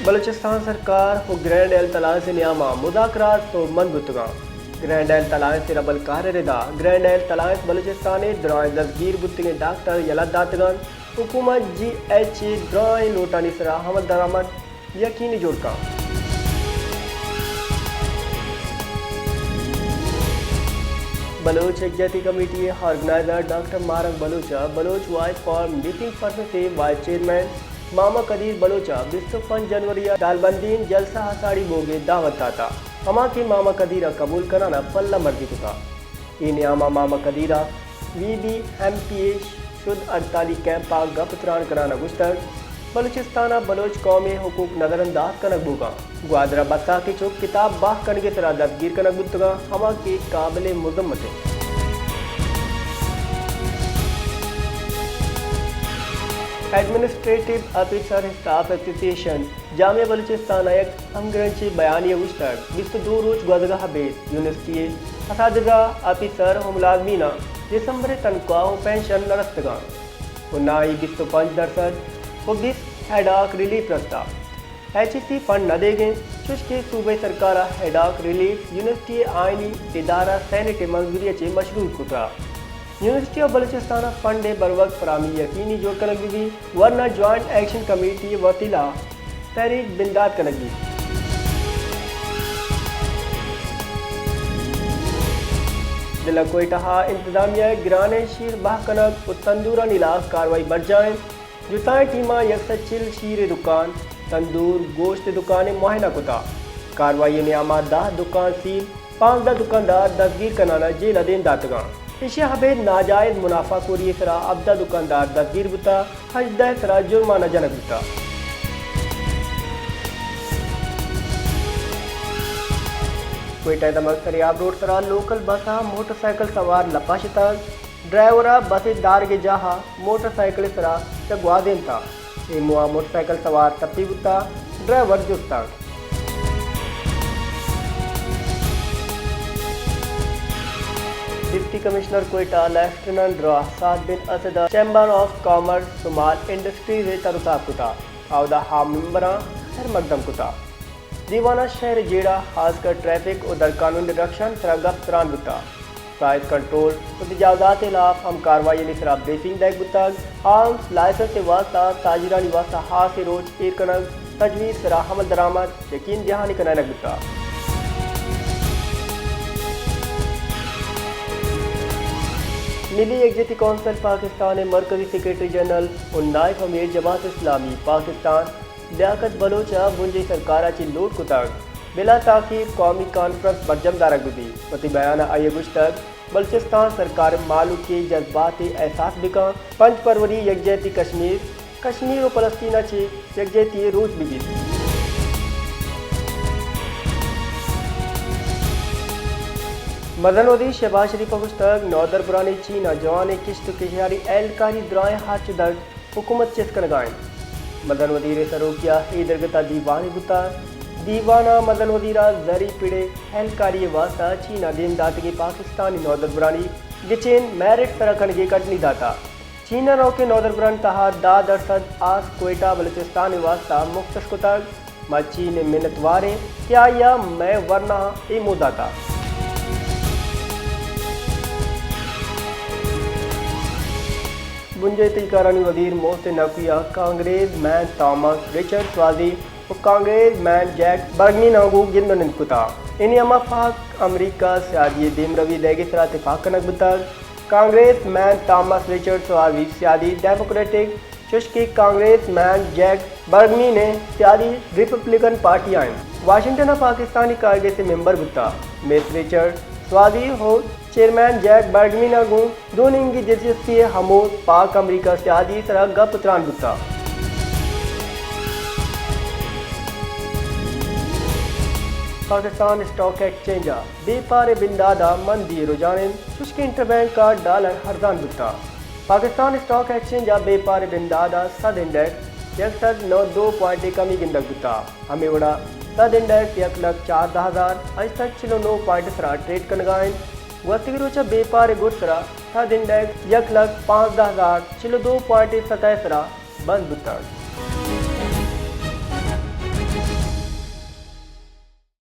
بلوچستان سرکار و grand health alliance ءِ نیاما مذاکرات سوبمند بوتگاں۔ گرینڈ ہیلتھ الائنس ءِ ربل کار ءِ ردا گرینڈ ہیلتھ الائنس بلوچستان ءِ درائیں دزگیر بوتگیں ڈاکٹر یلہ داتگ انت۔ حکومت جی ایچ اے ءِ درائیں لوٹانی سرا عمل درآمد یقینی جوڑ کنت۔ بلوچ یکجہتی کمیٹی ءِ آرگنائزر ڈاکٹر ماہرنگ بلوچ ءَ Baloch voice for missing persons ءِ وائس چیئرمین ماما قدیر بلوچ ءَ بیست ءُ پنچ جنوری ءَ ڈالبندین جلسہ ءَ ساڑی بوگ ءِ دعوت داتہ، ہما کہ ماما قدیر ءَ قبول کنان ءَ پلہ مرزی کتہ۔ اے نیام ءَ ماما قدیر ءَ وی بی ایم پی ءِ شد ہڑتالی کیمپ ءَ گپ تران کنان ءَ گوشتگ، بلوچستان ءَ بلوچ قوم ءِ حقوق نظر انداز کنگ بوگاں۔ گوادر ءَ بساک ءِ چک کتاب بہا کنگ ءِ سرا دزگیر کنگ بوتگاں، ہما کہ قابل مذمت انت۔ ایڈمنسٹریٹو آفیسر اسٹاف ایسوسی ایشن جامعہ بلوچستان ءَ یک ہمگرنچیں بیانیہ ءَ گوشتگ، بیست ءُ دو روچ گوزگ ءَ ابید یونیورسٹی ءِ اساتذہ، آفیسر و ملازمیناں دسمبر ءِ تنخواہ و پنشن نہ رستگاں و نہ ای بیست ءُ پنچ درسد و بیست ہیڈاک ریلیف رستہ۔ ایچ ای سی فنڈ نہ دیگ ءَ انت، چوشکہ صوبائی سرکار ءَ ہیڈاک ریلیف یونیورسٹی ءِ آئینی ادارہ سینیٹ ءِ منظوری ءَ چہ مشروط کتہ۔ یونیورسٹی آف بلوچستان ءَ فنڈ ءِ بروقت فراہمی یقینی جوڑ کنگ بہ بیت، ورنہ جوائنٹ ایکشن کمیٹی ءِ وسیلہ تحریک بندات کنگ بیت۔ ضلع کوئٹہ ءَ انتظامیہ ءِ گرانیں شیر بہا کنگ و تندورانی ہلاس کاروائی برجاہ انت۔ جتائیں ٹیماں یک سد چل شیر ءِ دکان، تندور، گوشت ءِ دکان ءَ معائنہ کتہ۔ کاروائی ءِ نیاما دہ دکان سیل، پانزدہ دکاندار دزگیر کنان ءَ جیل ءَ دیم داتگاں۔ ایشی ءَ ابید ناجائز منافع خوری ءِ سرا ہبدہ دکاندار دزگیر بوتہ، ہژدہ ءِ سرا جرمانہ جنگ بوتہ۔ کوئٹہ ءِ دمگ سریاب روڈ ءِ سرا لوکل بس ءَ موٹر سائیکل سوار لپا شتگ۔ ڈرائیور ءَ بس ءِ دارگ ءِ جاہ ءَ موٹر سائیکل ءِ سرا چہ گوازینتہ۔ اے موہ ءَ موٹر سائیکل سوار ٹپی بوتہ، ڈرائیور جستگ۔ ڈپٹی کمشنر کوئٹہ لیفٹیننٹ ڈرا سعد بن اسد ءَ chamber of commerce small industries ءَ تروتاب کتہ، اودا ہم ممبراں خیر مقدم کتہ۔ دیوان ءَ شہر ءِ جیڑہ، خاص کر ٹریفک و درقانونی رکشانی سرا گپ تران بوتہ۔ پرائس کنٹرول و تجاوزات ءِ ہلاف ہم کاروائیانی سرا بریفنگ دئیگ بوتگ۔ آرمز لائسنس ءِ واستہ تاجرانی واستہ ہاسیں روچ ایر کنگ، تجویز سرا عمل درآمد یقین دہانی کنائینگ بوتہ۔ ملی یکجہتی کونسل پاکستان ءِ مرکزی سیکرٹری جنرل و نائب امیر جماعت اسلامی پاکستان لیاقت بلوچ ءَ بنجاہی سرکار ءَ چہ لوٹ کتگ بلا تاخیر قومی کانفرنس برجم دارگ بہ بیت۔ وتی بیان ءَ آئی ءَ گوشتگ، بلوچستان سرکار مہلوک ءِ جذبات ءِ احساس بہ کنت، پنچ فروری یکجہتی کشمیر، کشمیر و فلسطین ءَ چہ یکجہتی ءِ روچ بہ بیت۔ مزن وزیر شہباز شریف ءَ گوشتگ، نودربرانی چین ءَ جوانیں کشت و کشاری اہلکاری درائیں ہرچ و درد حکومت چست کنگا انت۔ مزن وزیر ءِ سروکی ءَ اے درگت ءَ دیوانے بوتگ۔ دیوان ءَ مزن وزیر ءَ زرعی پڑ ءِ اہلکاری ءِ واستہ چین ءَ دیم داتگیں پاکستانی نودربرانی گچین میرٹ سرا کنگ ءِ کڈنی داتہ۔ چین ءَ نوکیں نودربرانی تہا دہ درسد آس کوئٹہ بلوچستان ءِ واستہ مختص کتگ۔ ما چین ءِ منت وار ایں کہ آئی ءَ مئے ورناہاں اے موہ داتہ۔ بنجاہی تہی کارانی وزیر محسن نقوی ءَ کانگریس مین تھامس رچرڈ سوازی و کانگریس مین جیک برگمین ءَ گوں گند و نند کتہ۔ اے نیام ءَ پاک امریکہ سیادی ءِ دیمروی دئیگ ءِ سرا تپاک کنگ بوتگ۔ کانگریس مین تھامس رچرڈ سوازی سیادی ڈیموکریٹک، چوشکہ کانگریس مین جیک برگمین ءِ سیادی ریپبلکن پارٹی ءَ انت۔ واشنگٹن ءَ پاکستانی کانگریس ءِ ممبر بوتہ۔ مس رچرڈ سوازی و چیئرمین جیک برگمین ءَ گوں دو نیمگی دلچسپی ءِ ہمود پاک امریکہ سیادی ءِ سرا گپ و تران بوتہ۔ پاکستان اسٹاک ایکسچینج ءَ بیپار ءِ بندات ءَ مندی ءِ رجحان انت، چوشکہ انٹر بینک ءَ ڈالر ارزان بوتہ۔ پاکستان اسٹاک ایکسچینج ءَ بیپار ءِ بندات ءَ سدھ انڈیکس یک سد نود ءُ دو پوائنٹ ءِ کمی گندگ بوتہ۔ ہمے وڑا سدھ انڈیکس یک لکھ چاردہ ہزار ہشت سد چل ءُ نو پوائنٹ ءِ سرا ٹریڈ کنگا انت۔ گوستگیں روچ ءَ بیپار ءِ گڈسرا سدھ انڈیکس یک لکھ پانزدہ ہزار چل ءُ دو پوائنٹ ءِ سطح ءِ سرا بند بوتگ۔